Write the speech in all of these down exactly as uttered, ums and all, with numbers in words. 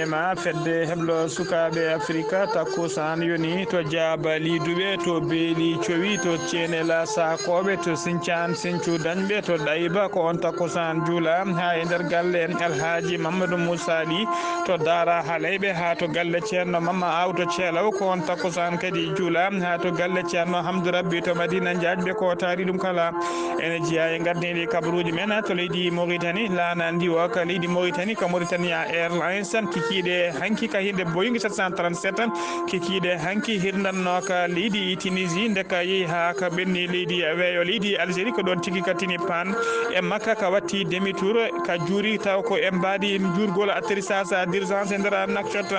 E ma fedde heblo sukaaɓe Afrika, takkusaan yoni to Jaaba Liduɓe, to Beeli Cowi, to Ceenela Sakooɓe, to Sincaan Sincu Dañɓe, to Ɗayba, ko on takkusaan juula haa e nder galle Alhaaji Mamadou Moussa Ly, to Daara Halayɓe haa to galle Ceerno Mamma Aw to Ceelaw, ko on takkusaan kadi juula haa to galle Ceerno Hamdou Rabbi to Madina Njaajɓe, ko taari ɗum kala. Ene jeyaa e ngardiiɗi kabaruuji men to leydi Mauritanie, laana ndiwa ka leydi Mauritanie, ka Mauritania Airlines, kikiiɗe hanki ka hinde Boeing sept cent trente-sept, kikiiɗe hanki hirndanno ka leydi Tunisie, nde ka yehi haa ka ɓenni leydi weeyo leydi Algérie, ko ɗon tigi ka tini paan e makka, ka watti demi-tour, ka juuri taw ko e mbaadi juurgol atterrissage d'urgence e nder Nouakchott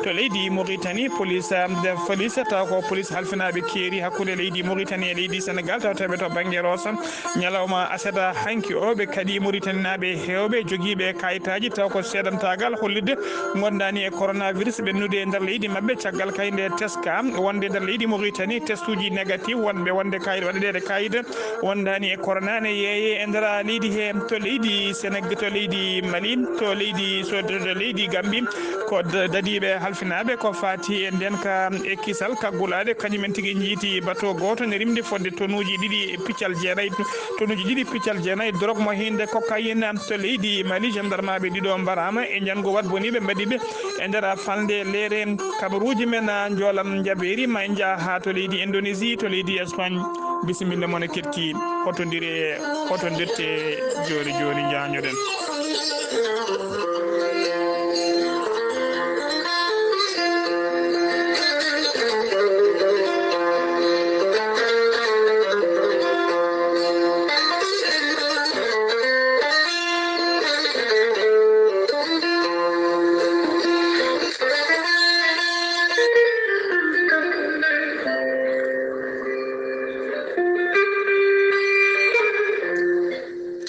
to leydi Mauritanie. Police, um, de police, taw ko police halfinaaɓe keeri hakkunde leydi Mauritanie e leydi Sénégal, tawteeɓe to bannge Rosso. Ñalawma aset hanki o, ɓe kadi Mauritanie naaɓe heewɓe jogiiɓe kayitaaji, taw ko seedantaagal hollitde ngondaani e coronavirus ɓennude e nder leydi maɓɓe, caggal kay nde teska wonde e nder leydi Mauritanie testuuji négatif wonɓe wonde kayit, waɗeede kayit wondaani e corona ne yeeye e nder leydi he, to leydi Sénégal, to leydi Mali, to leydi, so, to leydi Gambie, ko d-, dadiiɓe halfinaaɓe ko faati e nden ka e kisal kaggulaaɗe, kañumen tigi njiiti bato gooto ne rimdi fodde tonuuji ɗiɗi e piccal jeenayi, tonuuji ɗiɗi piccal jeenayi, dorog mo hinde cocaïne to leydi Mali. Gendarmaaɓe ɗiɗo mbaraama e njanngu wat boni ɓe mbaɗi ɓe e nder falnde leere. Kabaruuji men, a, njoolan njabeeri ma en njaa haa to leydi Indonésie, to leydi Espagne. Bisimilla mon e keɗki, hotondire, hotondirte jooni jooni, njaañoɗen.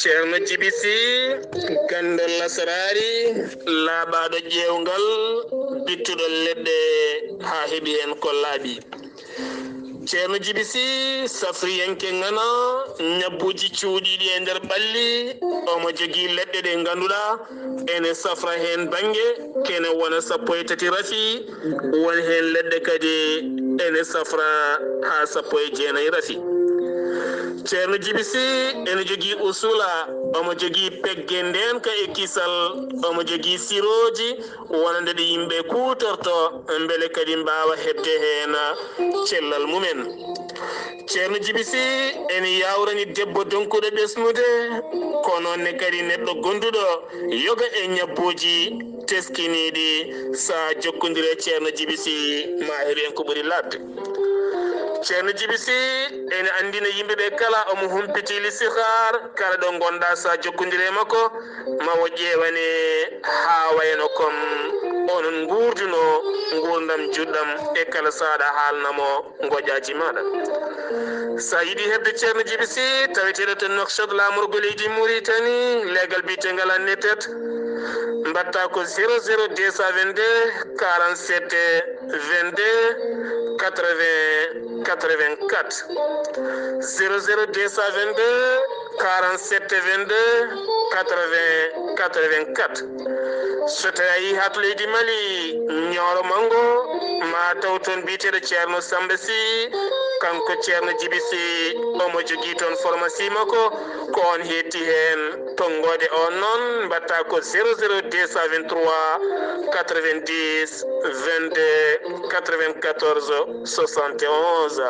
Ceerno Jibi Si, ganndo lasraari, laaɓaaɗo ƴeewngal, bittuɗo leɗɗe haa heɓi heen ko laaɓi. Ceerno Jibi Si, safriyanke ŋana, ñabbuuji cuuɗiiɗi e nder ɓalli, omo jogii leɗɗe ɗe ngannduɗaa ene safra heen bannge, kene wona sappo e tati rafi, won heen leɗɗe kadi ene safra haa sappo e jeenayi rafi. Ceerno Jibi Si ene jogii usula, omo jogii pegge ndeenka e kisal, omo jogii sirooji, wonande ɗo yimɓe kuutorto, mbele kadi mbaawa heɓde heen cellal mumen. Ceerno Jibi Si ene yaawrani debbo donkuɗo ɓesnude, ko noon ne kadi neɗɗo gonduɗo yoga e ñabbuuji teskiniiɗi. Sa jokkondire Ceerno Jibi Si, ma heɓ heen ko ɓuri laaɓde. Ceerno Jibi Si ene anndina yimɓe ɓe kala omo humpiti listixaar, kala ɗo ngonɗaa sa jokkondire e makko, ma o ƴeewane haa wayno kon onon nguurduno nguurndam juɗɗam e kala saɗa haalna mo ngoƴaaji maaɗa. Sa yiɗi heɓde Ceerno Jibi Si, taweteeɗo to Nouakchott, laamorgo leydi Mauritanie, leegal biyeteegal Annetet, mbaɗta ko zéro zéro deux cent vingt-deux quarante-sept vingt-deux quatre-vingts quatre-vingt-quatre. Zéro zéro deux cent vingt-deux quarante-sept vingt-deux quatre-vingts quatre-vingt-quatre. So tawi a yii haa to leydi Mali, Ñooro Manngo, ma taw toon biyeteeɗo Ceerno Samba Si, kanko Ceerno Jibi Si, omo jogii toon pharmacie makko, ko on heetti heen. Tonngoode on noon, mbaɗta ko zéro zéro deux cent vingt-trois quatre-vingt-dix vingt-deux quatre-vingt-quatorze soixante et onze.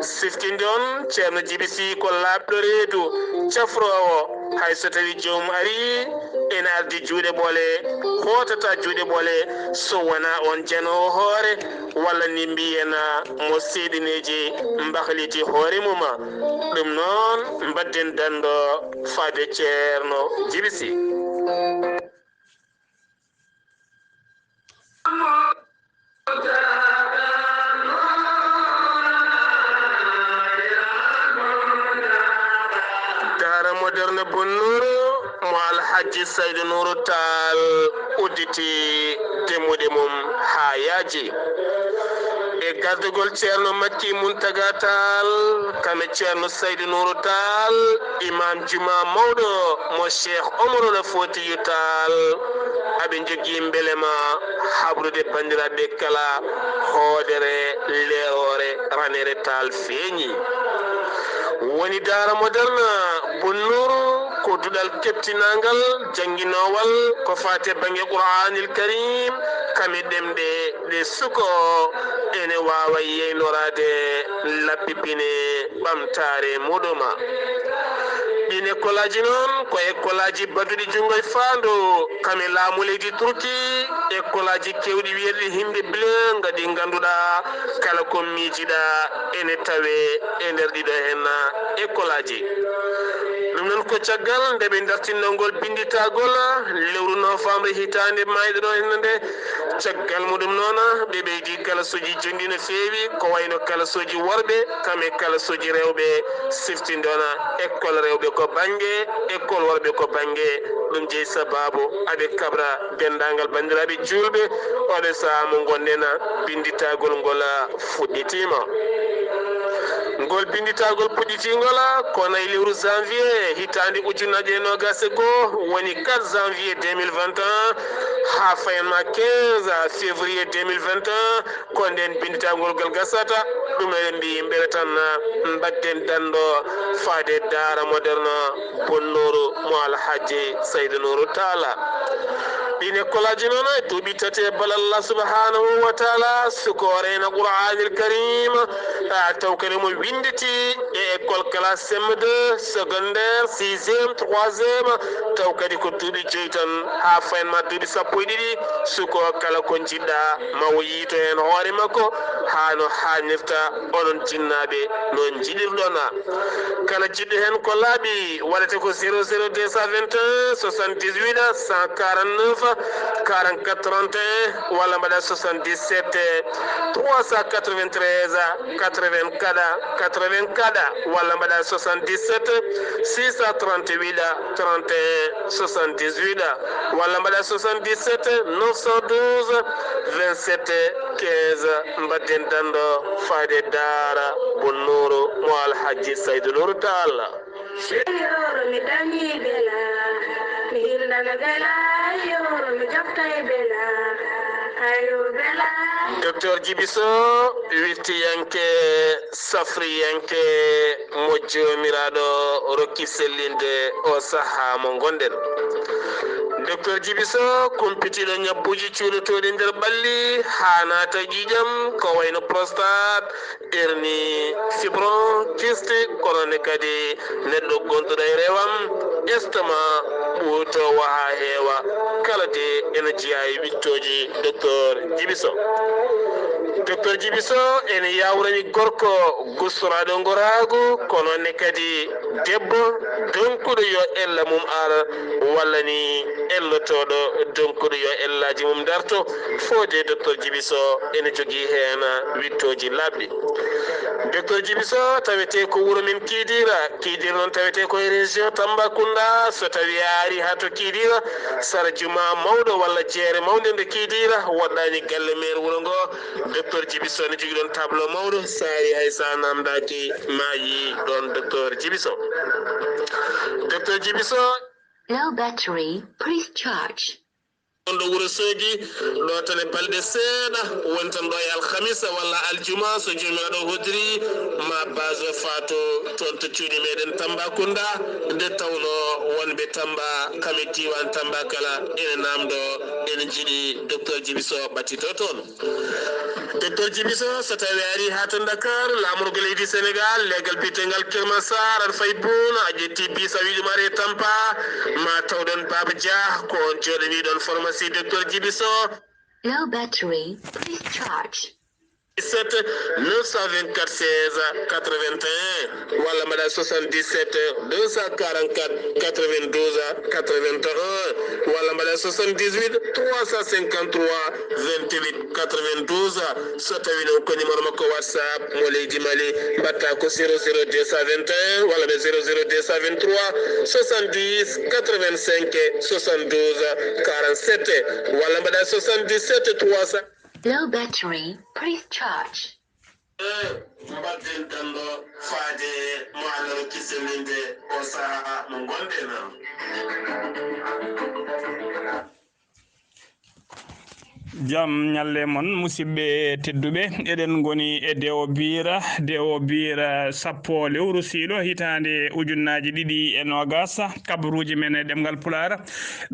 Siftinde on, Ceerno Jibi Si ko laaɓɗo reedu, cafroowo, hay so tawi joomum ari ene ardi juuɗe ɓole, hootata juuɗe ɓole so wonaa on janoowo hoore, walla ni mbiyen mo seeɗineeji mbahliti hoore mum. Ɗum noon, mbadden danndo faade Ceerno Jibi Si. Daara Moderne Bunnuuru mo Alhajji Saydu Nuuru Taal udditi demmuɗe mum haa yaaji. E gardagol Ceerno Makki Muntaga Taal, kame Ceerno Saydu Nuuru Taal, Imaam Jumaa mawɗo mo Cheikh Omarul Foutiyu Taal, Aɓe njogii mbelema habrude banndiraaɓe kala hoodere leeroore ranere taal feeñi. Woni Daara Moderna Bunnuru ko duɗal keɓtinaangal jannginoowal ko faati e bannge Qur'aanil Kariim kam e ɗemɗe ɗe suka o ene waawa yeynoraade lappi pine ɓamtaare muɗuma. Ɗiin ekkolaaji noon ko ekkolaaji baɗuɗi junngo e faandu kam e laamu leydi Turki, ekkolaaji keewɗi wiyeteeɗi himɓe bilingue ɗi ngannduɗaa kala ko miijiɗaa ene tawee e nder ɗiɗo heen ekkolaaji. Ɗum noon ko caggal nde ɓe dartinnoo ngol binnditagol lewru novembre hitaande mayɗo ɗo hannde nde. Caggal muɗum noon ɓe ɓeydi kalasuuji jonɗi no feewi, ko wayno kalasuuji worɓe kam e kalasuuji rewɓe, siftindono école rewɓe ko bannge, école worɓe ko bannge. Ɗum jeyi sabaabu aɓe kabra denndaangal banndiraaɓe juulɓe, oɗo sahaa mo ngonɗen binnditagol ngol fuɗɗitiima. Ngol binnditagol puɗɗitingol ko nayi lewru janvier hitaande ujunnaje e noogas e goo, woni quatre janvier deux mille vingt et un haa fayan ma quinze février deux mille vingt et un, ko ndeen binnditagol ngol gasata. Ɗum eɗen mbiyi mbele tan mbaɗden danndo faade Daara Moderne Bunnuru mo Alhaji Saydu Nuuru Taala. Ɗiin ekkolaaji noon e duuɓi tati e ballal Allah subhanahu wa taala, suka o reena Qur'aanil Kariim, a, taw kadi mo winnditi e école classe C M deux, secondaire, sixième, troisième, taw kadi ko duuɓi joyi tan haa fayan ma duuɓi sappo e ɗiɗi, suka o kala ko njiɗɗa ma o yiyto heen hoore makko, haa no haanirta onon jinnaaɓe no njiɗirɗon. Kala jiɗɗo heen ko laaɓi, waɗata ko zéro zéro deux cent vingt et un soixante-dix-huit cent quarante-neuf quarante-quatre trente et un, walla mbaɗa soixante-dix-sept trois cent quatre-vingt-treize quatre-vingts quatre-vingts quatre, walla mbaɗa soixante-dix-sept six cent trente-huit trente et un soixante-dix-huit, walla mbaɗa soixante-dix-sept neuf cent douze vingt-sept quinze. Mbaɗden danndo faade Daara Bunnuru mo Alhaji Saydu Nuuru Taala. Yoro mi dañi bela, mi hildana bela, yoro mi joftay bela, ayo bela. Docteur Djiby Sow, wirtiyanke, safriyanke mo Joomiraaɗo rokki sellinde o sahaa mo ngonɗen. Docteur Djiby Sow, kumpitiiɗo ñabbuuji cuuɗotooɗi nder ɓalli, haa naata ƴiiƴam, ko wayno prostate, hernie, fibrome, kyste, kono ne kadi neɗɗo gonɗo e rewam, estomac, ɓuuto waha heewa, kala de ene jeyaa e wiɗtooji Docteur Djiby Sow. Docteur Djiby Sow ene yawrani gorko gustoraaɗo ngoraagu, kono ne kadi debbo donkuɗo yo ella mum ar, walla ni ellotooɗo donkuɗo yo ellaaji mum darto. Fof de Docteur Djiby Sow ene jogii heen wiɗtooji laaɓɗi. Docteur Djiby Sow tawetee ko wuro men Kidira. Kidira noon tawetee ko e région Tambacounda. So tawii a arii haa to Kidira, sara juma mawɗo walla jeere mawnde nde Kidira, woɗɗaani galle meer wuro ngo, Docteur Djiby Sow ne jogii ɗoon tableau mawɗo. So a arii hay so a naamndaaki, ma yii ɗoon Docteur Djiby Sow. Docteur Djiby Sow. Low battery, please charge. Ɗo Wuro Soogi, ɗo tan e balɗe seeɗa, woni tan ɗo e alhamisa walla aljuma, so Joomiraaɗo hoddiri, ma base o faato toon to cuuɗi meɗen Tambacounda, nde tawno wonɓe Tamba, kam e diiwaan Tamba kala, ene naamndo, ene njiɗi Docteur Djiby Sow ɓattito toon. Docteur Djiby Sow, so tawi a ari haa to Dakar, laamorgo leydi Sénégal, leggal biyetengal Kër Massar, aɗa fayi Bouna, a ƴetti bis, a wi ɗum are Tampa, ma taw ɗon Baba Dia, ko on jooɗani ɗon pharmacie Docteur Djiby Sow. Low battery, please charge. Dix-sept neuf cent vingt-quatre seize quatre-vingt-un, walla mbaɗa soixante-dix-sept deux cent quarante-quatre quatre-vingt-douze quatre-vingt-un, walla mbaɗa soixante-dix-huit trois cent cinquante-trois vingt-huit quatre-vingt-douze. So tawi noon ko numéro makko WhatsApp mo leydi Mali, mbatta ko zéro zéro deux cent vingt et un walla ɓe zéro zéro deux cent vingt-trois soixante-dix quatre-vingt-cinq soixante-douze quarante-sept, walla mbaɗa soixante-dix-sept trois cents. Low battery, please charge. Mbaɗden danndo faade mo Allah rokki sellinde o sahaa mo ngonɗen. Jam ñalle mon, musidɓe tedduɓe. Eɗen ngoni e Dewo Biira, Dewo Biira sappo lewru Siilo, hitaande ujunnaaji ɗiɗi e noogas, kabaruuji men e ɗemngal Pulaar.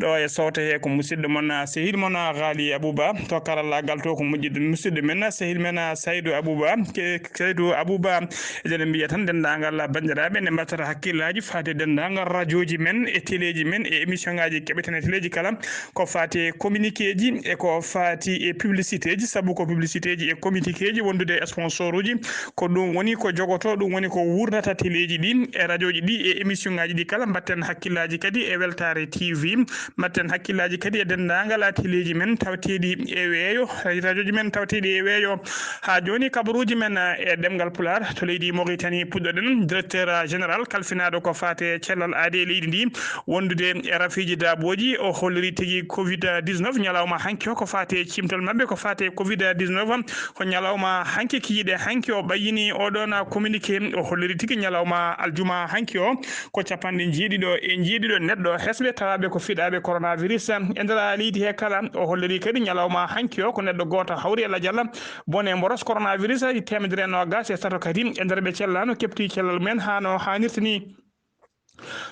Ɗo e sowte he ko musidɗo mon, sehil mon, Ghali Abouba. To karallaagal to ko musidɗo men, sehil men, Saydou Abouba. Ke-, Saydou Abouba, eɗen mbiya tan denndaangal banndiraaɓe ne mbattata hakkillaaji faade denndaangal rajooji men e teleeji men e émission ngaaji keɓeten e teleeji kala. Ko faati e communiqué ji e ko faati e publicité ji, sabu ko publicité ji e communiqué ji wondude e sponsor uji, ko ɗum woni ko jogoto, ɗum woni ko wurnata teleeji ɗi e rajooji ɗi e émission ngaaji ɗi kala. Mbatten hakkillaaji kadi e Weltaare T V, mbatten hakkillaaji kadi e denndaangal teleeji men tawteeɗi e weeyo, rajooji men tawteeɗi e weeyo. Haa jooni kabaruuji men e ɗemngal Pulaar to leydi Mauritanie puɗɗoɗen. Directeur général kalfinaaɗo ko faati e cellal aadi e leydi ndi, wondude e rafiiji daabooji, o holliri tigi covid dix-neuf ñalawma hanki o ko faati e cimtol maɓɓe ko faati e covid dix-neuf. Ko ñalawma hanki kikiiɗe hanki o ɓayyini oɗon communiqué, o holliri tigi ñalawma aljuma hanki o ko capanɗe jeeɗiɗo e jeeɗiɗo neɗɗo hesɓe tawaaɓe ko fiɗaaɓe coronavirus e nder leydi he kala. O holliri kadi ñalawma hanki o ko neɗɗo gooto hawri e lajal bone mboros coronavirus teemedere e noogas e tato kadi e nder ɓe cellaano keɓti cellal mumen haa no haanirta ni.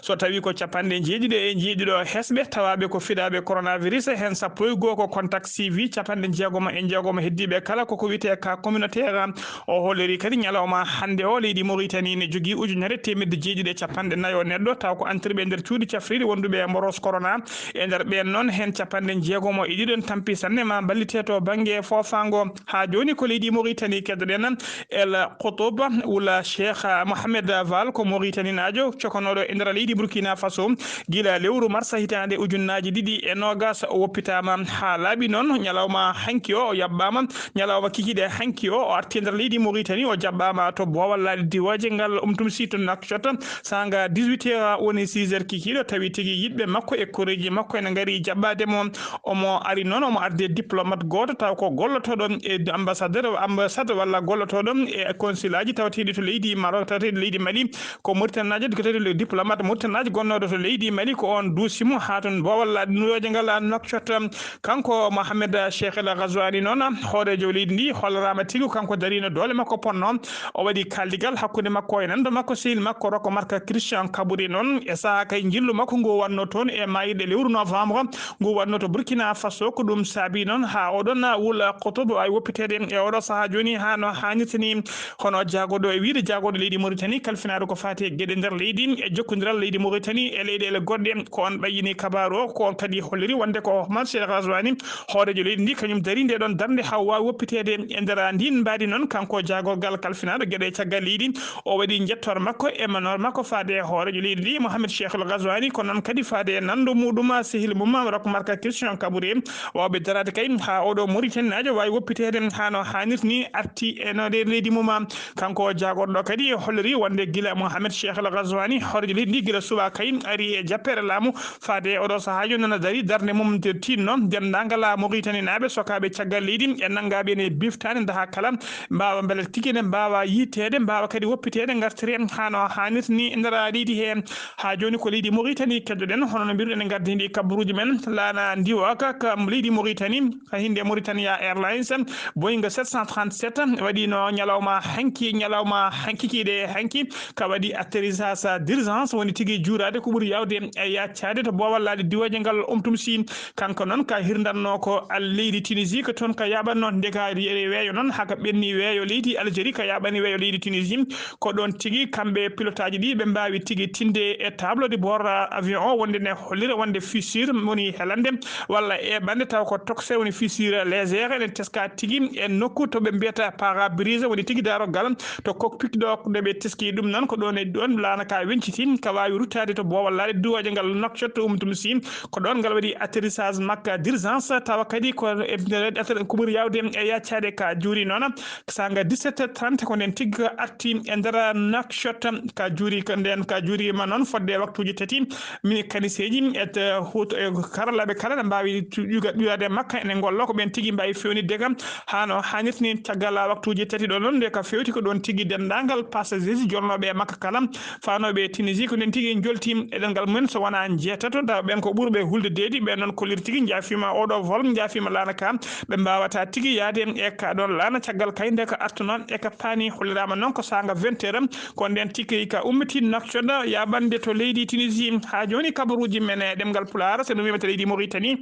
So tawi ko capanɗe jeeɗiɗo e jeeɗiɗo hesɓe tawaaɓe ko fiɗaaɓe coronavirus, heen sappo e goo ko contact suivi, capanɗe jeegom e jeegom heddiiɓe kala koko wiyetee cas communautaire. O holliri kadi ñalawma hannde o leydi Mauritanie ne jogii ujunere teemedde jeeɗiɗi e capanɗe nayo neɗɗo taw ko antirɓe e nder cuuɗi cafrirɗi wonduɓe e mboros corona. E nder ɓeen noon heen capanɗe jeegom e ɗiɗon tampi sanne ma mballite to bannge foofaango. Haa jooni ko leydi Mauritanie keddoɗen El Qutub wula Cheikh Mohamed Val ko Mauritaninaajo cokanooɗo e nder leydi Burkina Faso. Gila lewru marsa hitaande ujunnaaji ɗiɗi e noogas o woppitaama haa laaɓi noon ñalawma hanki o, o yaɓɓaama ñalawma kikiiɗe hanki o, o arti e nder leydi Mauritanie, o jaɓɓaama to boowal laaɗe diwaaje ngal Umtumsi to Nouakchott. Saanga dix-huit heures woni six heures kikiiɗo, tawi tigi yiɗɓe makko e koreeji makko ene ngari jaɓɓaade mo. Omo ari noon, omo ardi e diplomate gooto taw ko gollotooɗo e ambassade, ambassade walla gollotooɗo e consulaaji tawateeɗi to leydi Maroc, tawateeɗi leydi Mali. Ko Mauritanaajo, tawateeɗo diplomate Mauritanaajo gonnooɗo to leydi Mali, ko oon duusi mo haa toon boowal laaɗe diwaaje ngal Nouakchott. Kanko Mohamed Cheikh El Ghazouani noon, hooreejo leydi ndi, holliraama tigi kanko dariino doole makko potnoo. O waɗi kaaldigal hakkunde makko e nanndo makko, sehil makko Roko Marka Christian Kabore noon. E sahaa kay njillu makko ngu wannoo toon e maayirɗe lewru novembre, ngu wannoo to Burkina Faso. Ko ɗum saabii noon haa oɗon wula Qutub waawi woppiteede e oɗo sahaa jooni haa no haanirta ni. Hono jaagorɗo e wiyde jaagorɗo leydi Mauritanie kalfinaaɗo ko faati e geɗe nder leydi e jokkondiral leydi Mauritanie e leyɗeele goɗɗe, ko on ɓayyini kabaaru o, ko on kadi holliri wonde ko Omar Cheikh Ghazouani, hooreejo leydi ndi, kañum darii nde ɗon darnde haa o waawi woppiteede e nder ndin mbaadi noon. Kanko jaagorgal kalfinaaɗo geɗe caggal leydi, o waɗi njettoor makko e manoor makko faade e hooreejo leydi ndi, Mohamed Cheikh El Ghazouani, ko noon kadi faade e nanndo muɗum sehil mum Roko Marka Christian Kabore, waawɓe daraade kay haa oɗo Mauritaninaajo waawi woppiteede haa no haanirta ni, arti e no nder leydi mum. Kanko jaagorɗo kadi holliri wonde gila Mohamed Cheikh El Ghazouani, hooreejo leydi ndi, gila subaka kay ari e jappeere laamu faade e oɗo sahaa yo nana darii darnde mum nde tinno denndaangal Mauritaninaaɓe, sokaaɓe caggal leydi e nanngaaɓe ene biftaani ndaha kala mbaawa mbele tigi ene mbaawa yiyteede, mbaawa kadi woppiteede ngartire haa no haanirta ni e nder leydi he. Haa jooni ko leydi Mauritanie keddoɗen, hono no mbiruɗen e gardini kabaruuji men, laana ndiwaka ka leydi Mauritanie, ka hinde Mauritania Airlines, Boeing sept cent trente-sept, waɗino ñalawma hanki, ñalawma hanki kiiɗe hanki, ka waɗi atterrissage d'urgence, woni tigi juuraade ko ɓuri yaawde e yaccaade to boowal laaɗe diwaaje ngal Umtumsi. Kanko noon ka hirdanno ko al-, leydi Tunisie, ko toon ka yaaɓanno nde ka ri-, weeyo noon, haka ɓenni weeyo leydi Algérie, ka yaaɓani weeyo leydi Tunisie. Ko ɗoon tigi kamɓe pilotaaji ɗi ɓe mbaawi tigi tinde e table de bord avion o, wonde ne hollira wonde fissure woni helande walla eɓande, taw ko tokse woni fissure légère, ene teska tigi e nokku to ɓe mbiyata pare-brise, woni tigi daroggal to cockpit ɗo, nde ɓe teski ɗum noon, ko ɗoon e ɗoon laana ka wenciti, ka waawi ruttaade to boowal laaɗe duwaaje ngal Nouakchott Umtumsi. Ko ɗoon ngal waɗi atterrissage makka d'urgence, tawa kadi ko e, ko ɓuri yaawde e yaccaade ka juuri noon. Saanga dix-sept heures trente ko nden tigga arti e nder Nouakchott, ka juuri, ka nden ka juurima noon fodde waktuuji tati. Mini kaniseeji e te-, huuto-, e karallaaɓe kala ne mbaawi tu-, ƴuga-, ƴuwaade makka ene ngollo ko ɓeen tigi mbaawi feewnitde kam haa no haanirta ni. Caggal waktuuji tati ɗo noon nde ka feewti ko ɗoon tigi denndaangal passager ji jolnooɓe e makka kala faanooɓe e Tunisie Ko nden tigi en jolti e ɗemngal mumen, so wonaa njeetato, tawa ɓen ko ɓurɓe hulde deedi, ɓen noon kolliri tigi njaafiima oɗo vol, njaafiima laana ka, ɓe mbaawata tigi yahde e ka ɗon laana. Caggal kay nde ka artuno e ka paani, holliraama noon ko saanga vingt heures, ko nden tigi ka ummiti Nouakchott, yaaɓande to leydi Tunisie. Haa jooni kabaruuji men e ɗemngal Pulaar, so ɗum wiima to leydi Mauritanie,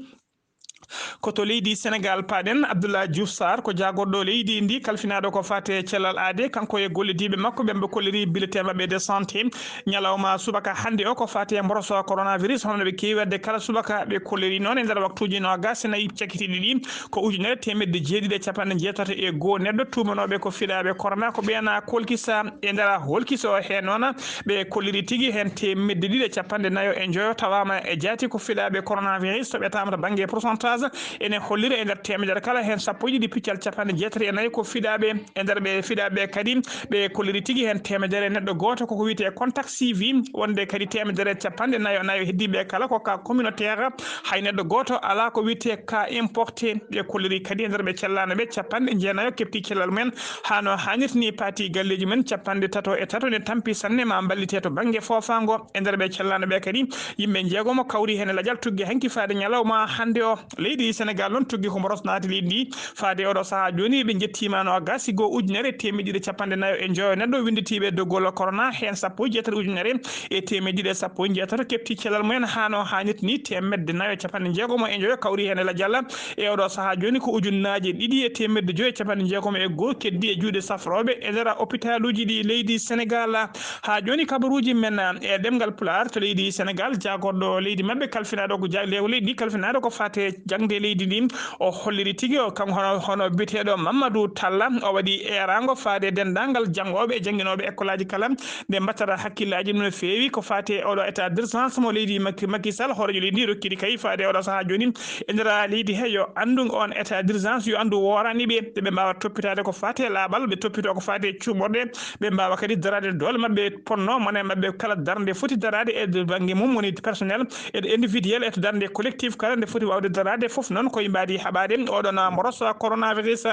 ko to leydi Senegal paaɗen. Abdoulaye Diouf Sarr ko jaagorɗo leydi ndi, kalfinaaɗo ko faati e cellal aade, kanko e gollidiiɓe makko ɓe mbo kolliri bulletin maɓɓe de santé. Ñalawma subaka hannde o ko faati e mboroso coronavirus, hono no ɓe keewi waɗde kala subaka, ɓe kolliri noon e nder waktuuji noogas e nayi cakkitiiɗi ɗi, ko ujunere teemedde jeeɗiɗi e capanɗe jeetato e goo neɗɗo tuumanooɓe ko fiɗaaɓe corona, ko ɓeena kolkisa e nder holkiso o. He noon ɓe kolliri tigi heen teemedde ɗiɗi e capanɗe nayo e njoyo tawaama e jaati ko fiɗaaɓe coronavirus, to ɓe taama to bannge pourcentage, ene hollira e nder teemedere kala heen sappo e ɗiɗi piccal capanɗe jeetati e nayi ko fiɗaaɓe. E nder ɓe fiɗaaɓe kadi, ɓe kolliri tigi heen teemedere neɗɗo gooto koko wiyetee contact suivi, wonde kadi teemedere capanɗe nayo nayo heddiiɓe kala ko cas communautaire, hay neɗɗo gooto alaa ko wiyetee cas importé. Ɓe kolliri kadi e nder ɓe cellaano ɓe, capanɗe jeenayo kepti cellal mumen, haa no haanirta ni paati galleeji mumen capanɗe tato e tato ne tampi sanne ma mballite to bannge foofaango. E nder ɓe cellaano ɓe kadi, yimɓe njeegomo kawri heen e lajal tuggi hanki faade ñalawma hannde o. Leydi Senegal noon tuggi ko mboros naati leydi ndi. Faade oɗo sahaa jooni, ɓe njettiima noogas e goo ujunere teemedde ɗiɗi e capanɗe nayo e njoyo neɗɗo winnditiiɓe dogol corona, heen sappo e jeetati ujunere e teemedde ɗiɗi e sappo e jeetato kepti cellal mumen, haa no haanirta ni teemedde nayo e capanɗe jeegomo e njoyo kawri heen e lajal. E oɗo sahaa jooni ko ujunnaaje ɗiɗi e teemedde joyi e capanɗe jeegomo e goo keddi e juuɗe safrooɓe e nder opitaluuji ɗi leydi Senegal. Haa jooni kabaruuji men e ɗemngal Pulaar to leydi Senegal, jaagorɗo leydi maɓɓe kalfinaaɗo ko ja-, leydi kalfinaaɗo ko faati e jaŋde leydi ndi, o holliri tigi o, kanko hono, hono biyeteeɗo Mamadou Talla, o waɗi eeraango faade denndaangal janngooɓe e jannginooɓe ekkolaaji kala, nde mbattata hakkillaaji mum no feewi ko faati e oɗo état d'urgence mo leydi Macky, Macky Sall, hooreejo leydi ndi, rokkiri kay faade oɗo sahaa jooni e nder leydi he, yo anndu on état d'urgence, yo anndu woorani ɓe, ɓe mbaawa toppitaade ko faati e laaɓal, ɓe toppitoo ko faati e cuuɓorɗe, ɓe mbaawa kadi daraade doole maɓɓe, ponno mone maɓɓe kala darnde foti daraade e bannge mum woni personnel, e individuel, e to darnde collectif kala nde foti waawde daraade. Fof noon koye mbaadi haɓaade oɗon mboros coronavirus.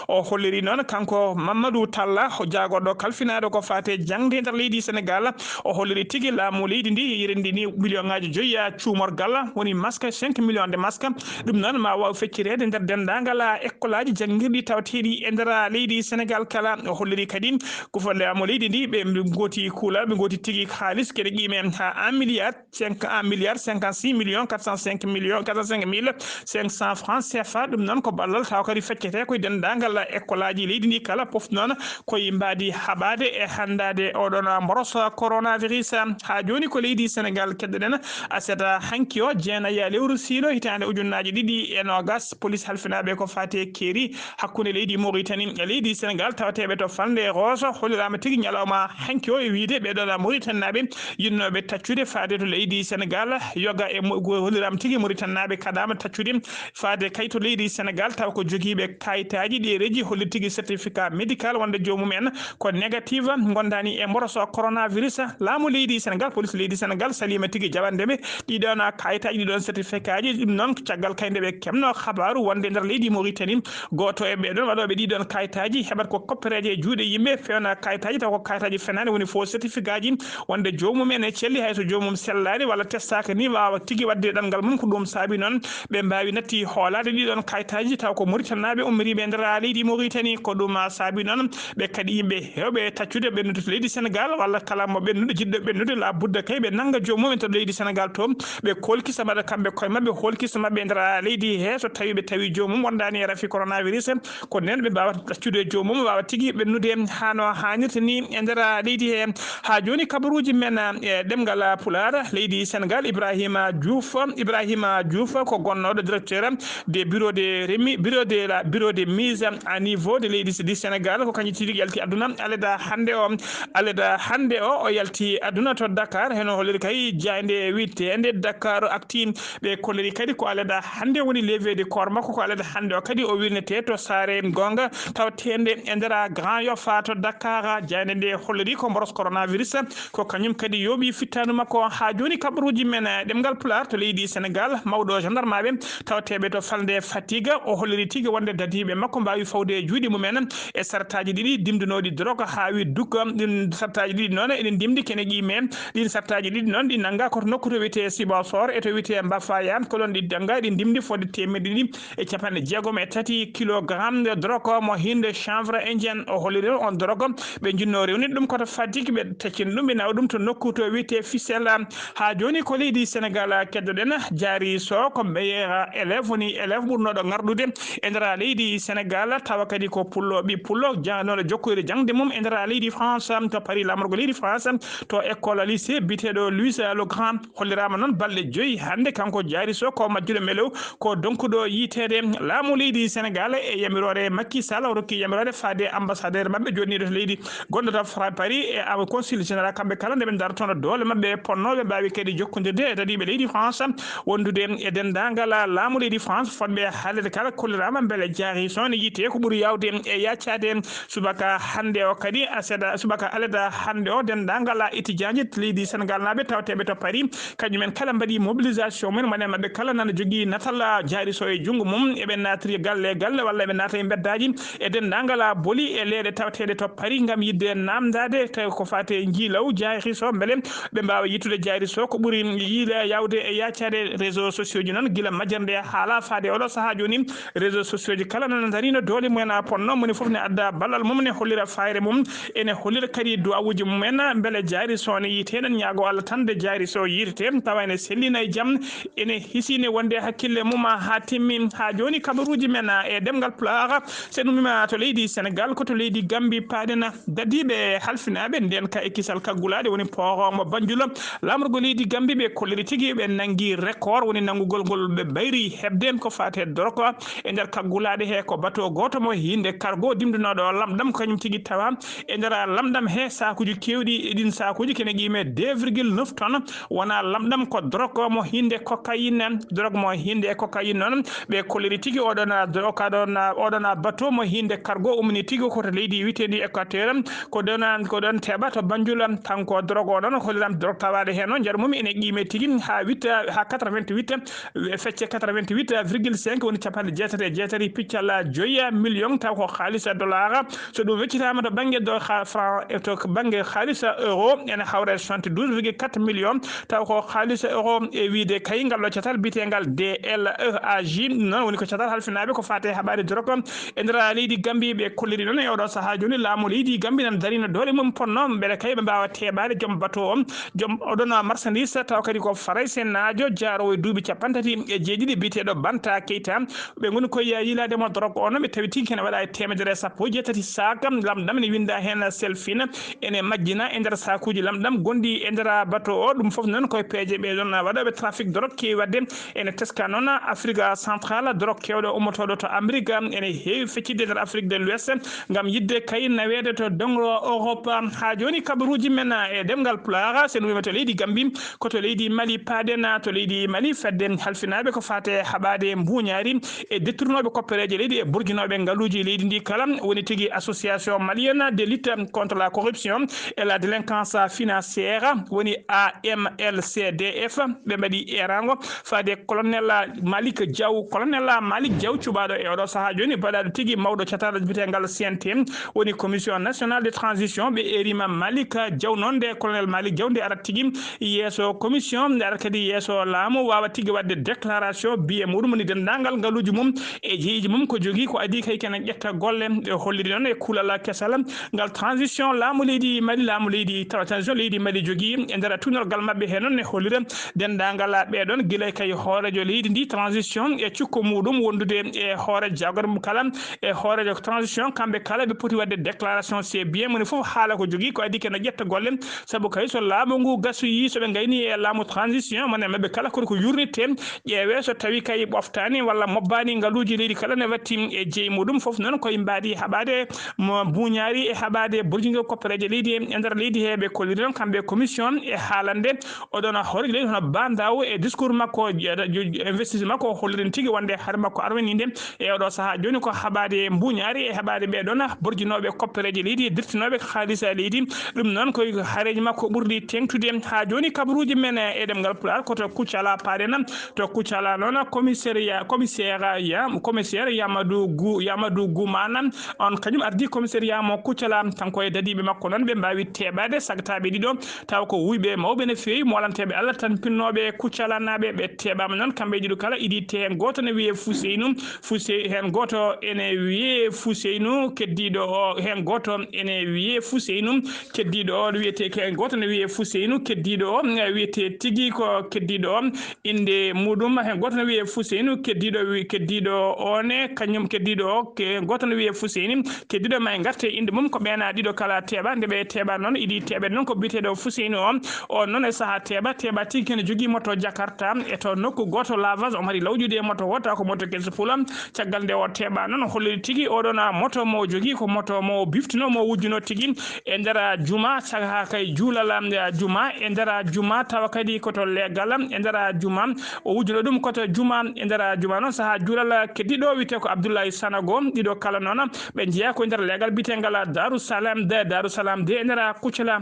O holliri noon kanko Mamadou Talla, o jaagorɗo kalfinaaɗo ko faati e jaŋde nder leydi Senegal, o holliri tigi laamu leydi ndi yirendi ni million ŋaaji joyi cuumorgal, woni masque, cinq millions de masque. Ɗum noon ma waaw feccireede nder denndaangal ekkolaaji janngirɗi tawateeɗi e nder leydi Senegal kala. O holliri kadi ko fo laamu leydi ndi, ɓe ngooti kuulal, ɓe ngooti tigi kaalis kene qiime haa un milliard cinq, un milliard cinquante-six millions quatre cent cinq millions, quatre cent cinq mille cinq cents francs C F A. Ɗum noon ko ballal tawa kadi feccete koye denndaangal ekkolaaji leydi ndi kala, fof noon koye mbaadi haɓaade e hanndaade oɗon mboros coronavirus. Haa jooni ko leydi Senegal keddoɗen. Aset hanki o, jeenayi lewru siilo hitaande ujunnaaji ɗiɗi e noogas, police halfinaaɓe ko faati e keeri hakkunde leydi Mauritanie e leydi Senegal tawateeɓe to falnde Rosso holliraama tigi ñalawma hanki o e wiyde ɓee ɗoo Mauritanie naaɓe yinnooɓe taccude faade to leydi Senegal. Yoga e mo-, go-, holliraama tigi Mauritanie naaɓe kaɗaama taccude faade kay to leydi Senegal, tawa ko jogiiɓe kayitaaji ɗeereeji holli tigi certificat médical wonde joomum en ko négatif, ngondaani e mboroso coronavirus. Laamu leydi Senegal, police leydi Senegal saliima tigi jaɓande ɓe ɗiɗon kayitaaji, ɗiɗon certificatji. Ɗum noon, caggal kay nde ɓe kemno habaaru wonde nder leydi Mauritanie, gooto e ɓee ɗon waɗooɓe ɗiɗon kayitaaji heɓat ko koppereeje e juuɗe yimɓe, fewna kayitaaji, taw ko kayitaaji fenaani, woni faux certificatji, wonde joomum en e celli, hay so joomum sellaani walla testaaka ni, waawa tigi waɗde ɗanngal mum. Ko ɗum saabi noon ɓe mbaawi natti hoolaade ɗiɗon kayitaaji, taw ko Mauritanie naaɓe ummiriiɓe e nder leydi Mauritanie. Ko ɗum saabi noon ɓe kadi yimɓe heewɓe taccude ɓennude to leydi Senegal, walla kala mo ɓennude, jiɗɗo ɓennude, la budda kay ɓe nannga joomum en to leydi Senegal to, ɓe kolkisa mbaɗa kamɓe koye maɓɓe holkiso maɓɓe e nder leydi he, so tawi ɓe tawi joomum wondaani e rafi coronavirus, ko nden ɓe mbaawa accude joomum waawa tigi ɓennude haa no haanirta ni e nder leydi he. Haa jooni kabaruuji men e ɗemngal Pulaar, leydi Senegal, Ibrahima Diouf, Ibrahima Diouf ko gonnooɗo directeur des bureaux de remi-, bureau de la, bureau de mise à niveau de leydi du Sénégal, ko kañum tigi yalti aduna aleda hannde o. Aleda hannde o, o yalti aduna to Dakar, heno holliri kay jaaynde wiyeteende Dakar Actu. Ɓe kolliri kadi ko aleda hannde woni levée de corps makko, ko aleda hannde o kadi o wirnete to saare goonga tawateende e nder Grand Yoff to Dakar. Jaaynde nde holliri ko mboros coronavirus, ko kañum kadi yooɓi fittaandu makko. Haa jooni kabaruuji men e ɗemngal Pulaar to leydi Senegal, mawɗo gendarmeɓe tawteeɓe to falnde Fatiga. O holliri tigi wonde dadiiɓe makko mbaawi fawde e juuɗe mumen e sartaaji ɗiɗi dimndunooɗi drogue haa wi dukka. Ɗin sartaaji ɗiɗi noon eɗen ndimndi kene ƴiime. Ɗin sartaaji ɗiɗi noon ɗi nannga ko to nokku to wiyetee Sibassor e to wiyetee Mbafaya. Ko ɗoon ɗi nannga, ɗi ndimndi fodde teemedde ɗiɗi e capanɗe jeegom e tati kilogramme de drogue mo hinnde chanvre indien. O holliri on drogue ɓe njinnoo rewnude ɗum ko to Fatick, ɓe taccini ɗum, ɓe nawa ɗum to nokku to wiyetee Fissel. Haa jooni ko leydi Senegal keddoɗen. Jaari Sow ko meilleur élève, woni élève ɓurnooɗo ŋarɗude e nder leydi Senegal, tawa kadi ko pullo, ɓii pullo, jannganooɗo jokkoyde jaŋde mum e nder leydi France, to Paris, laamorgo leydi France, to école lycée biyeteeɗo Louis le Grand. Holliraama noon balɗe joyi hannde, kanko Jaari Sow ko majjuɗo melew, ko donkuɗo yiyteede laamu leydi Senegal e yamiroore Macky Sall, o rokki yamiroore faade ambassadeur maɓɓe joɗɗiiɗo to leydi gonɗo to Fra-, Paris e awa consul général, kamɓe kala nde ɓe ndarotono doole maɓɓe ponnooɓe mbaawi kadi jokkondirde e dadiiɓe leydi France, wondude e denndaangal laamu leydi France, fotɓe haalirde kala. Kolliraama mbele Jaari Sow ne yiite ko ɓuri yaawde e yaacaade subaka hannde o kadi, a seeɗa subaka aleda hannde o, denndaangal étudiant ji leydi Senegal naaɓe tawteeɓe to Paris, kañumen kala mbaɗi mobilisation mum, mone maɓɓe kala nana jogii natal Jaari Sow e junngo mum, eɓe naatiri galle e galle walla eɓe naata e mbeddaaji e denndaangal boli e leeɗe tawteeɗe to Paris ngam yiɗde naamndaade tawi ko faati e njiilaw Jaari Sow, mbele ɓe mbaawa yittude Jaari Sow ko ɓuri yiila yaawde e yaacaade. Réseaux sociaux ji noon, gila majjere nde haa faade oɗo sahaa jooni, réseaux sociaux ji kala nana ndarino doole mumen, a ponno moni fof ne adda ballal mum, ne hollira fayre mum, ene hollira kadi duwawuji mumen. Mbele Jaari Sow ne yiite, eɗen ñaago Allah tan nde Jaari Sow yiitete, tawa ene sellina e jam, ene hisine wonde hakkille mum haa timmi. Haa jooni kabaruuji men e ɗemngal Pulaar, so en ummima to leydi Senegal, ko to leydi Gambi paaɗen. Dadiiɓe halfinaaɓe ndeen ka e kisal kaggulaaɗe woni port mo Banjul, laamorgo leydi Gambi ɓe kolliri tigi ɓe nanngi record, woni nanngugol ngol ɓe mbayri heɓde ko faati e drogue e nder kaggulaaɗe he. Ko bateau gooto mo hiinde cargo dimndunooɗo lamɗam, kañum tigi tawa e nder lamɗam he saakuuji keewɗi. E ɗin saakuuji kene ƴiime deux virgule neuf tonnes, wona lamɗam, ko drogue mo hiinde cocaïne, drogue mo hiinde e cocaïne noon. Ɓe kolliri tigi oɗon a dro-, ka ɗon a, oɗon a bateau mo hiinde cargo ummini tigi ko to leydi wiyeteendi Équateur, ko ɗon a, ko ɗon teɓa to Banjul. Kanko drogue o noon, holliram drogue tawaaɗo heen o, njaru mum ene qiime tigi haa witta, haa quatre-vingt-huit, e fecce quatre-vingt-huit virgule cinq, woni capanɗe jeetati e jeetati piccal joyi million, taw ko haalis dollar. So ɗum weccitaama to bannge do-, ha-, franc, e to bannge haalis euro, ene hawra e soixante-douze virgule quatre million, taw ko haalis euro. E wiyde kay ngal ɗo catal biyeteengal D L E A J, noon woni ko catal halfinaaɓe ko faati e haɓaade drogue e nder leydi Gambi. Ɓe kolliri noon e oɗo sahaa jooni laamu leydi Gambi nan darino doole mum ponno mbele kay ɓe mbaawa teɓaade joom bateau o, joom oɗon marchandise, taw kadi ko Farayse naajo jaaroowo e duuɓi capanɗe tati e jeeɗiɗi biyeteeɗo Banta Keita. Ɓe ngoni koye yiilaade mo drogue o, no ɓe tawi tigi kene waɗa e teemedere e sappo e jeetati sac lamɗam, ene winnda heen Selfine, ene majjina e nder sakuuji lamɗam gonɗi e nder bateau o. Ɗum fof noon koye peeje ɓe ɗon waɗooɓe trafic drogue keewi waɗde. Ene teska noon Afrique Centrale, drogue keewɗo ummotooɗo to Amérique ene heewi feccitde e nder Afrique de l'Ouest ngam yiɗde kay naweede to doŋro Europe. Haa jooni kabaruuji men e ɗemngal Pulaar, so en ummima to leydi Gambi, ko to leydi Mali paaɗen. To leydi Mali, fedde halfinaaɓe ko faati e haɓaade mbuuñaari e dettournooɓe koppereeje leydi e burjinooɓe ngaluuji leydi ndi kala, woni tigi Association Malienne de Lutte contre la Corruption et la Délinquance Financière, woni A M L C D F. Ɓe mbaɗi eeraango faade colonel Malick Diaw. Colonel Malick Diaw, cuɓaaɗo e oɗo sahaa jooni, baɗaaɗo tigi mawɗo catal biyeteengal C N T, woni Commission Nationale de Transition. Ɓe eeriima Malick Diaw noon, nde colonel Malick Diaw nde arat tigi yeeso commission, nde arat kadi yeeso laamu, waawa tigi waɗde déclaration biye muɗum, woni denndaangal ngaluuji mum e jeyeeji mum ko jogii, ko adii kay kene ƴetta golle. Ɓe holliri noon e kuulal kesal ngal transition laamu leydi Mali, laamu leydi, tawa transition leydi Mali jogii e nder tuunorgal maɓɓe. He noon ne hollira denndaangal ɓeɗon, gila kay hooreejo leydi ndi transition e cukko muɗum wondude e hoore jagor mum kala, e hooreejo transition, kamɓe kala ɓe poti waɗde déclaration, c'est bien, moni fof haala ko jogii, ko adii kene ƴetta golle. Sabu kay so laamu ngu gasoyi, so ɓe ngayni e laamu transition, mone maɓɓe kala kono ko yurnitte, ƴeewe so tawi kay ɓoftaani walla mobbaani ngaluuji leydi kala ne watti e jeyi muɗum. Fof noon koye mbaadi haɓaade mo mbuuñaari e haɓaade burjingol koppereeje leydi e nder leydi he. Ɓe kolliri noon kamɓe commission e haalande oɗon hooreejo leydi hono Ba Ndaw e discours makko, je-, je-, investissement makko, o hollirin tigi wonde hare makko arwaniinde e oɗo sahaa jooni ko haɓaade mbuuñaari e haɓaade ɓeɗon burjinooɓe koppereeje leydi e dirtinooɓe haalisa leydi. Ɗum noon koye hareeji makko ɓurɗi teeŋtude. Haa jooni kabaruuji men e ɗemngal Pulaar ko to Kuccala paaɗen. To Kuccala noon, Commissariat, commissaire ya, commissaire Yamadou Gou-, Yamadou Goumana, on kañum ardi commissariat mo Kucala, kanko e dadiiɓe makko noon, ɓe mbaawi teeɓaade sagtaaɓe ɗiɗo, taw ko wuyɓe mawɓe no feewi, moolanteeɓe Allah, tampinnooɓe Kucalanaaɓe, ɓe teeɓaama noon, kamɓe ɗiɗo kala, idii te heen gooto ne wiyee Fuseynu, Fusey-, heen gooto ene wiyee Fuseynu, keddiiɗo o, heen gooto ene wiyee Fuseynu, keddiiɗo o wiyetee, ke-, gooto ne wiyee Fuseynu, keddiiɗo o, eh, wiyetee tigi ko keddiiɗo o, innde muuɗum, heen gooto ne wiyee Fuseynu, keddiiɗo wi-, keddiiɗo o ne, kañum keddiiɗo o, ke-, gooto ne wiyee Fuseyni, keddiiɗo ma e ngarte innde mum, ko ɓeen ɗiɗo kala teeɓa, nde ɓe teeɓa noon, idii teeɓe noon ko biyeteeɗo Fuseynu o, o noon e sahaa teeɓa, teeɓa tigi kene jogii moto Jakarta, e to nokku gooto Lavas, o mari lawƴude e moto o, taw ko moto Kesi Pula, caggal nde o teeɓa noon, o holliri tigi oɗon moto mo o jogii ko moto mo o biftuno, mo o wujjuno tigi e nder juma, saha kay juulal, eh, juma, e nder juma, tawa kadi ko to leegal, e nder juma, o wujjuno ɗum ko to juma, e nder juma noon, saha juulal, keddiiɗo wiyetee ko Abdoulaye Sanago, ɗiɗo kala noon, ɓe njeyaa ko e nder leegal biyetengal Darou Salam de, Darou Salam de, e nder Kucala.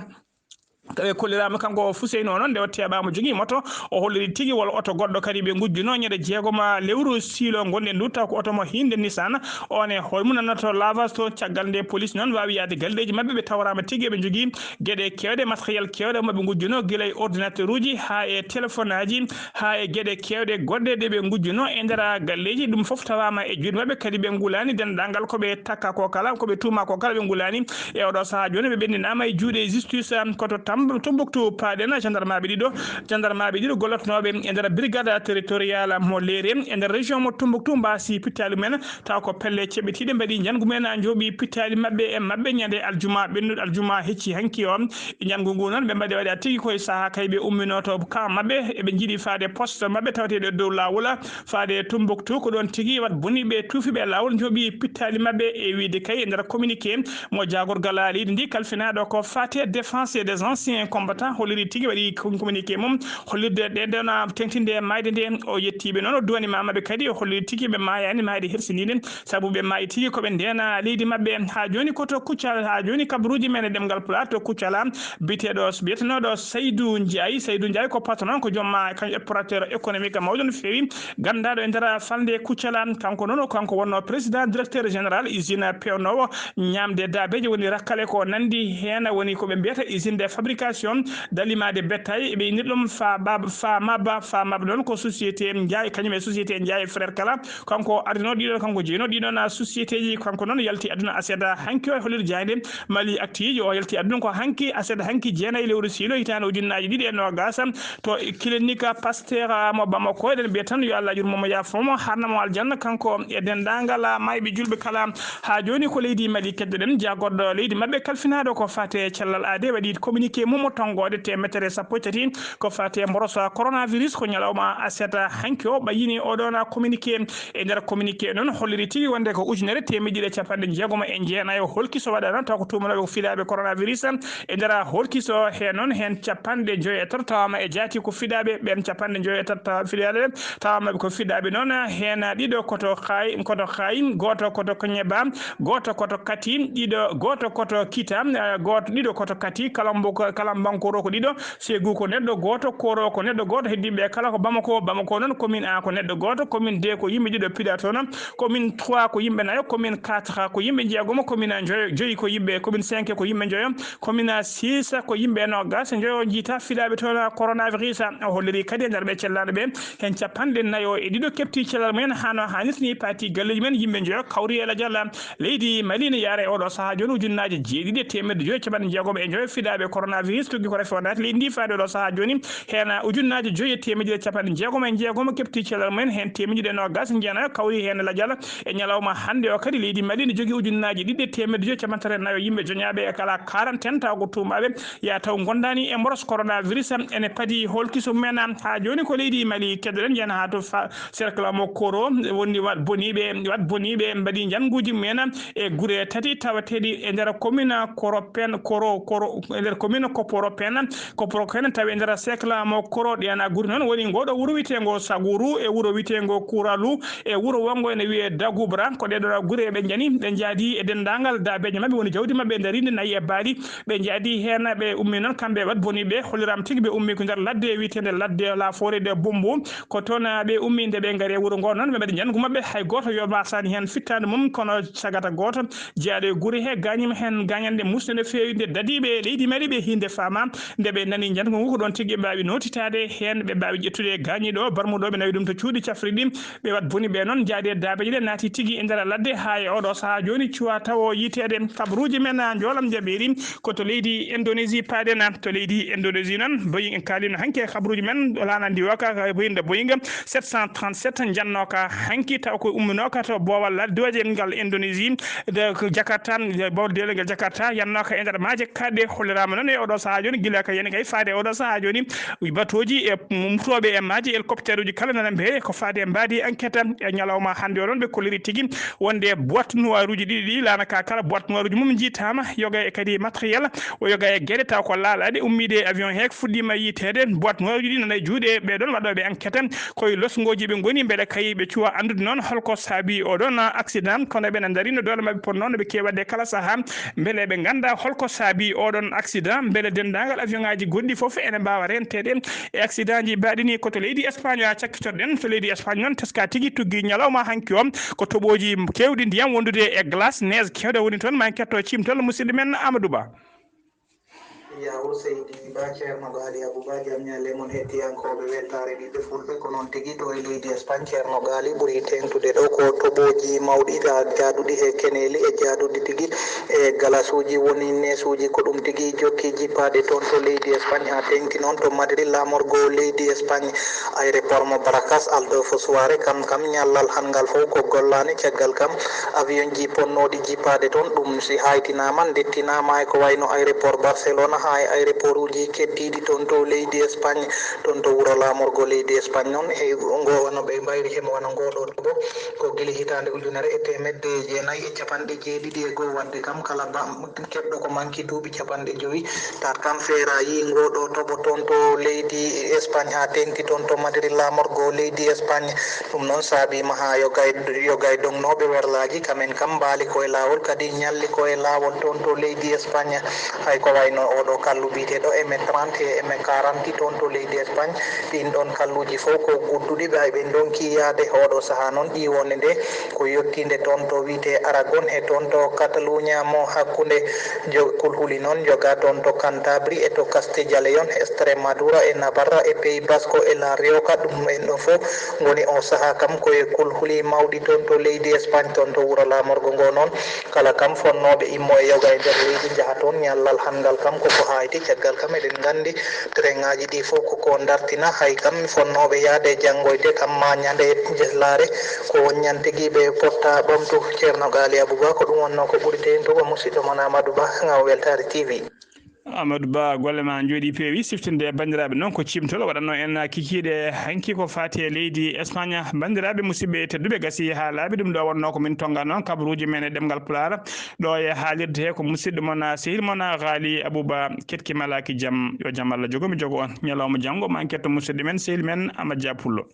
Tawi kolliraama kanko Fuseynu o noon, nde o teeɓaama jogii moto, o holliri tigi wol oto goɗɗo kadi ɓe ngujjuno ñande jeegom lewru siilo ngonɗen ndu, taw ko oto mo hiinde Nissan, on e hoore mum nanata to Lavas to, caggal nde police noon waawi yahde galleeji maɓɓe, ɓe tawraama tigi eɓe njogii geɗe keewɗe, matériel keewɗe mo ɓe ngujjuno, gila e ordinateur uji haa e téléphone aji, haa e geɗe keewɗe goɗɗe ɗe ɓe ngujjuno e nder galleeji, ɗum fof tawaama e juuɗe maɓɓe, kadi ɓe ngulaani denndaangal ko ɓe takka ko kala, ko ɓe tuuma ko kala ɓe ngulaani. E oɗo sahaa jooni, ɓe ɓenndinaama e juuɗe justice, um, ko to Tamb-, Tombouctou paaɗen, gendarmeɓe ɗiɗo, gendarmeɓe ɗiɗo gollotnooɓe e nder brigade territorial mo Léré, e nder région mo Tombouctou, mbaasi pittaali mumen, taw ko pelle ceɓɓitiiɗe mbaɗi njanngu mumen, njooɓi pittaali maɓɓe e maɓɓe ñande aljuma, ɓennuɗo aljuma hecci hanki o. E njanngu ngu noon, ɓe mbaɗi waɗa tigi koye sahaa kay ɓe umminoo to camp maɓɓe, eɓe njiɗi faade poste maɓɓe taweteeɗo e dow laawol, faade Tombouctou, ko ɗoon tigi wat boni ɓe tuufi ɓe laawol, njooɓi pittaali maɓɓe e wiyde kay e nder communiqué mo jaagorgal leydi ndi kalfinaaɗo ko faate défense des anciens combattants, holliri tigi waɗi com-, communiqué mum, hollirde ɗe ndena teŋtinde e maayde nde, o yettiiɓe noon, o duwani ma maɓɓe kadi, o holliri tigi ɓe maayaani maayde hersiniinde, sabu ɓe maayi tigi ko ɓe ndeena leydi maɓɓe. Haa jooni ko to Kucala, haa jooni kabaruuji men e ɗemngal Pulaar to Kucala, biyeteeɗo, biyetenooɗo Saydou Ndiaye, Saydou Ndiaye ko patron, ko joom ma, kañum opérateur économique mawɗo no feewi, ganndaaɗo e nder falnde Kucala, kanko noon, kanko wonnoo président directeur général usine peewnoowo ñaamde daabeeje, woni rakkale ko nanndi heen, woni ko ɓe mbiyata usine de fabrication d'aliments de bétail, ɓe innir ɗum Fa Bab-, Fa Maba, Fa Maba noon ko société Ndiaye, kañum e société Ndiaye frère kala, kanko ardinoo ɗiɗo, kanko jeynoo ɗiɗo na société ji, kanko noon yalti aduna aset hanki o e hollirde jaaynde Mali Actu ji, o yalti aduna ko hanki aset hanki jeenayi lewru siilo hitaande ujunnaaji ɗiɗi e noogas, to clinique Pasteur mo Bamako, eɗen mbiya tan yo Allah yurmo mo, yaafo mo, harna mo aljanna, kanko e denndaangal maayɓe julɓe kala. Haa jooni ko leydi Mali keddoɗen, jaagorɗo leydi maɓɓe kalfinaaɗo ko faate cellal aade waɗi communiqué mum o tonngoode teemeɗere sappo e tati ko faate mborosa coronavirus, ko ñalawma aset hanki o ɓayyini oɗon communiqué. E nder communiqué noon holliri tigi wonde ko ujunere teemedde ɗiɗi e capanɗe jeegom e jeenayo holki so waɗaano, taw ko tuumanooɓe ko fiɗaaɓe coronavirus. E nder holki so he noon heen capanɗe joyo e tato tawaama e jaati ko fiɗaaɓe, ɓeen capanɗe joyo e tato tawa fiɗaaɓe, tawaama ko fiɗaaɓe noon heen ɗiɗo koto Kay, koto Kay, gooto koto Koñeba, gooto koto Kati, ɗiɗo, gooto koto Kita, eh, gooto, ɗiɗo koto Kati, Kalambo-, Kalambankoro ko ɗiɗo, Ségou ko neɗɗo gooto, Koro ko neɗɗo gooto, heddiiɓe kala ko Bamako. Bamako noon, commune un ko neɗɗo gooto, commune deux ko yimɓe ɗiɗo piɗa toon, commune trois ko yimɓe nayo, commune quatre ko yimɓe jeegomo, commune joyo, joyi ko yimɓe, commune cinq ko yimɓe joyo, commune six ko yimɓe noogas e joyo njiita fiɗaaɓe toon coronavirus. O holliri kadi e nder ɓe cellaaɗo ɓe, heen capanɗe nayo e ɗiɗo keɓti cellal mumen hano haanirta ni, paati galleeji men, yimɓe joyo kawri e lajal leydi Mali ne yaara e oɗo sahaa jooni ujunnaaji jeeɗiɗi e teemedde joyo e capanɗe jeegom e joyo fiɗaaɓe coronavirus, tuggi ko rafi o naati leydi ndi faade oɗo sahaa jooni. Heen ujunnaaji joyi e teemedde ɗiɗi e capanɗe jeegom e jeegom keɓti cellal mumen, heen teemedde ɗiɗi e noogas jeenayo kawri heen lajal. E ñalawma hannde o kadi leydi Mali ne jogii ujunnaaji ɗiɗi e teemedde joyi e capanɗe tati e nayo yimɓe joñaaɓe e kala quarantaine taw ko tuumaaɓe ya taw ngondaani e mboros coronavirus ene padi holkiso mumen. Haa jooni ko leydi Mali keddoɗen, yen haa to fa-, cercle mo Koro, woni wat boniiɓe, wat boniiɓe mbaɗi njannguuji mumen e gure tati tawateeɗi e nder commune Koro Pen, Koro, Koro, e nder commune Koppo Ropen, Koppo Ropen tawi e nder sekla mo Koroɗiyan a guri noon woni ngoɗo wuro witeengo Saguru e wuro witeengo Kuralu e wuro wongo ene wiyee Dagubra. Ko ɗee ɗoo gure ɓe njani, ɓe njaadi e denndaangal daabeeje maɓɓe, woni jawdi maɓɓe ndariindi nayi e baali. Ɓe njaadi heen, ɓe ummi noon kamɓe wat boni ɓe, holliraama tigi ɓe ummi ko nder ladde wiyeteende ladde la forêt de Bumbu. Ko toon, ah, ɓe ummi, nde ɓe ngari e wuro ngoo noon, ɓe mbaɗi njanngu maɓɓe, hay gooto yooɓasaani heen fittaandu mum, kono sagata gooto jeyaaɗo e gure he gaañiima heen gaañannde musnde no feewi, nde dadiiɓe e leydi Mali ɓe hiinde faama. Nde ɓe nani njanngu ngu, ko ɗoon tigi ɓe mbaawi nootitaade heen, ɓe mbaawi ƴettude gaañiiɗo o, barmuɗo ɓe nawi ɗum to cuuɗi cafri ɗi. Ɓe wat boni ɓe noon, njaadi e daabeeje ɗe, naati tigi e nder ladde. Haa e oɗo sahaa jooni, cuwa tawo yiteede. Kabaruuji men, ah, njoolam jaɓeeri, ko to leydi Indonésie paaɗen. To leydi Indonésie noon, boyi en kaalino hanki e kabaruuji men, laana ndi waka, boyinda Boeing sept cent trente-sept njannooka hanki, taw ko umminooka to boowal laddoje ngal Indonésie, de ko Jakarta, de boowal dewle ngal Jakarta, yannooka e nder maaje kaaɗɗe. Holliraama noon e oɗo sahaa jooni, gila ka yani kay faade e oɗo sahaa jooni, batooji e muftooɓe e maaje, hélicoptère uji kala nana mbeeye. Ko faade e mbaadi enquête e ñalawma hannde o noon, ɓe kolliri tigi wonde boîte noire uji ɗiɗi ɗi laana ka kala, boîte noire uji mum njiitaama, yoga e kadi matériel, o yoga e geɗe taw ko laalaaɗe ummiide e avion he, ko fuɗɗiima yiiteede. Boîte noire uji ɗi nana e juuɗe ɓee ɗoon waɗooɓe enquête, koye losngooji ɓe ngoni, mbele kay ɓe cuwa anndude noon holko saabi o ɗoon accident, kono ɓe na ndarino doole maɓɓe potnoo no ɓe keewi waɗde kala sahaa, mbele ɓe ngannda holko saabi o ɗoon accident, mbele denndaangal avion ŋaaji goɗɗi fof ene mbaawa renteede e accident ji mbaɗi ni. Ko to leydi Espagne haa cakkitoɗen, to leydi Espagne noon, teska tigi tuggi ñalawma hanki o, ko toɓooji keewɗi ndiyam wondude e glace, neige keewɗo woni toon. Ma en ketto ciimtol musidɗo men Amadou Ba. Yawo seydi Ba, Ceerno Gaali Abouba, jam ñalle mon heddiyankooɓe weltaare ɓiɓɓe Fulɓe. Ko noon tigi, to e leydi Espagne, Ceerno Gaali, ɓuri teeŋtude ɗo ko toɓooji mawɗi, ga-, jaaduɗi he keneeli e jaaduɗi tigi e galasuuji woni neesuuji. Ko ɗum tigi jokki jippaade toon to leydi Espagne, haa teeŋti noon to Madrid, laamorgo leydi Espagne. Aéroport mo Barajas Adolfo Suárez, kam kam, ñallal hanngal fof ko gollaani. Caggal kam, avion ji ponnooɗi jippaade toon, ɗum si haytinaama, ndettinaama e ko wayno aéroport Barcelona, haa e aéroport uji keddiiɗi toon to leydi Espagne, toon to wuro laamorgo leydi Espagne noon. E ngo wano ɓe mbayri hemo wano ngo ɗo toɓo, ko gila hitaande ujunere e teemedde jeenayi e capanɗe jeeɗiɗi e goo, waɗde kam kala ba-, keɓɗo ko manki duuɓi capanɗe jowi, tat kam feera yii ngo ɗo toɓo toon to leydi Espagne, haa teeŋti toon to Madrid, laamorgo leydi Espagne. Ɗum noon saabiima haa yoga e, yoga e dognooɓe werlaaji, kamen kam mbaali ko e laawol, kadi ñalli ko e laawol toon to leydi Espagne. Hay ko wayno oɗo kallu biyeteeɗo M trente e M quarante toon to leydi Espagne, ɗiin ɗoon kalluuji fof ko gudduɗi, ɓay ɓe ndonki yaade. Oɗo sahaa noon, ƴiiwoonde nde ko yottiinde toon to wiyetee Aragon e toon to Catalunya mo hakkunde. Jo-, kulhuli noon jogaa toon to Cantabri e to Castilla León, Extremadura e Navarra e Pays Basco e La Rioja. Ɗum en ɗo fof ngoni o sahaa kam ko e kulhuli mawɗi toon to leydi Espagne, toon to wuro laamorgo ngo noon. Kala kam fonnooɓe immo e yoga e nder leydi njaha toon ñallal hanngal kam koko hayti. Caggal kam eɗen nganndi train ŋaaji ɗi fof koko dartina. Hay kam fonnooɓe yahde janngoyde kam ma ñande jeslaare ko wonñan tigi ɓe potta ɓamtu. Ceerno Gaali Abouba, ko ɗum wonnoo ko ɓuri teeŋtugo, musidɗo mon Amadou Ba, Ŋaw Weltaare T V. Amadou Ba, golle ma njooɗi peewi. Siftinde e banndiraaɓe noon ko ciimtol waɗatnoo en kikiiɗe hanki ko faati e leydi Espagne. Banndiraaɓe musidɓe tedduɓe, gasi haa laaɓi, ɗum ɗo wonnoo ko min tonga noon kabaruuji men e ɗemngal Pulaar. Ɗo e haalirde he ko musidɗo mon, sehil mon, Gaali Abouba, ketki malaaki jam. Yo jam Allah jogo mi jogo on. Ñalawma janngo ma en ketto musidɗo men, sehil men Amadou Dia Pullo.